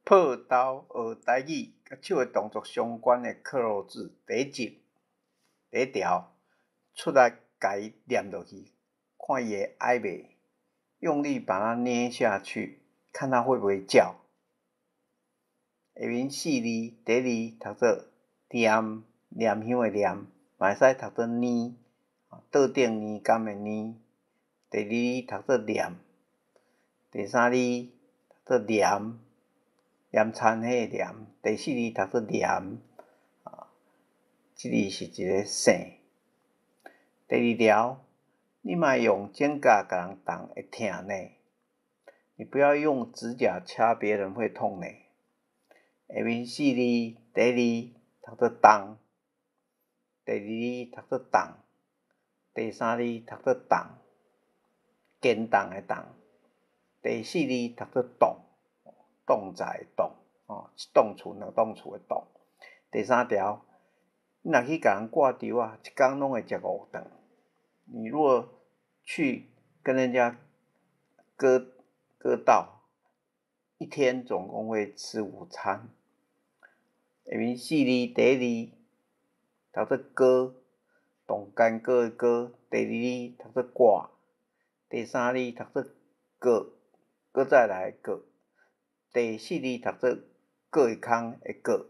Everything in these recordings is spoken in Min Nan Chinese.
破刀學台語，佮手的動作相關的克漏字，第一集，第一條，出力共伊捏落去，看伊會哀袂？用力把它捏下去，看它會不會叫。下面四字，第一字讀做念，念香的念，嘛會使讀做捏，桌頂年柑的捏。第二字讀做念，第三字讀做廉，廉田彼個廉。第四字讀做廉，啊，這字是一个姓。第二條，你莫用指甲共人動，會疼呢。你不要用指甲掐別人，會痛呢。下面四字，第一字讀做動，第二字讀做動，第三字讀做動，堅凍的凍。第四字讀做棟，棟在棟，哦，一棟厝兩棟厝的棟。第三條，你若去共人割稻仔，一工攏會食五頓。你若去跟人家割割稻，一天總共會吃五餐。下面四字，第一字讀做割，動干戈的戈；第二字讀做割，第三字讀做閣，閣再來閣；第四字讀做閣會空的閣，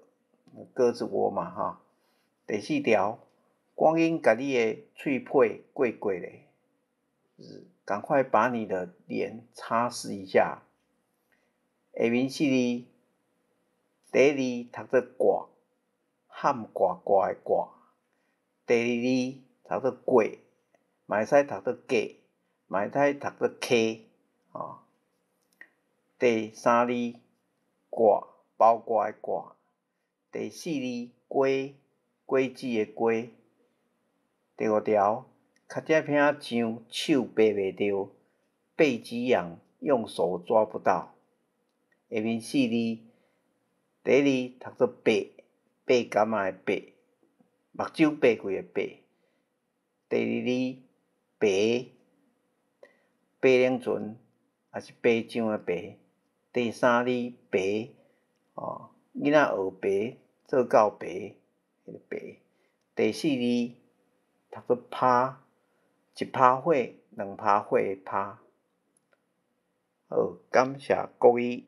鴿子窩嘛哈。第四條，趕緊共你的喙皮過過咧，就是趕快把你的臉擦拭一下。下面四字，第一字讀做掛，喊掛掛的掛；第二字讀做過，嘛會使讀做過，嘛會使讀做溪，吼。第三字掛，包掛的掛；第四字瓜，果子的瓜。第五條，尻脊骿癢，手扒袂著，背脊癢，用手抓不到。下面四字，第一字讀做白，白柑仔的白，目睭白開的白。第二字白，白龍船，抑是白醬的白。第三字爬，哦，囡仔學爬，做到爬，彼个爬。第四字讀做趴，一趴火，兩趴火的趴。好，感謝各位。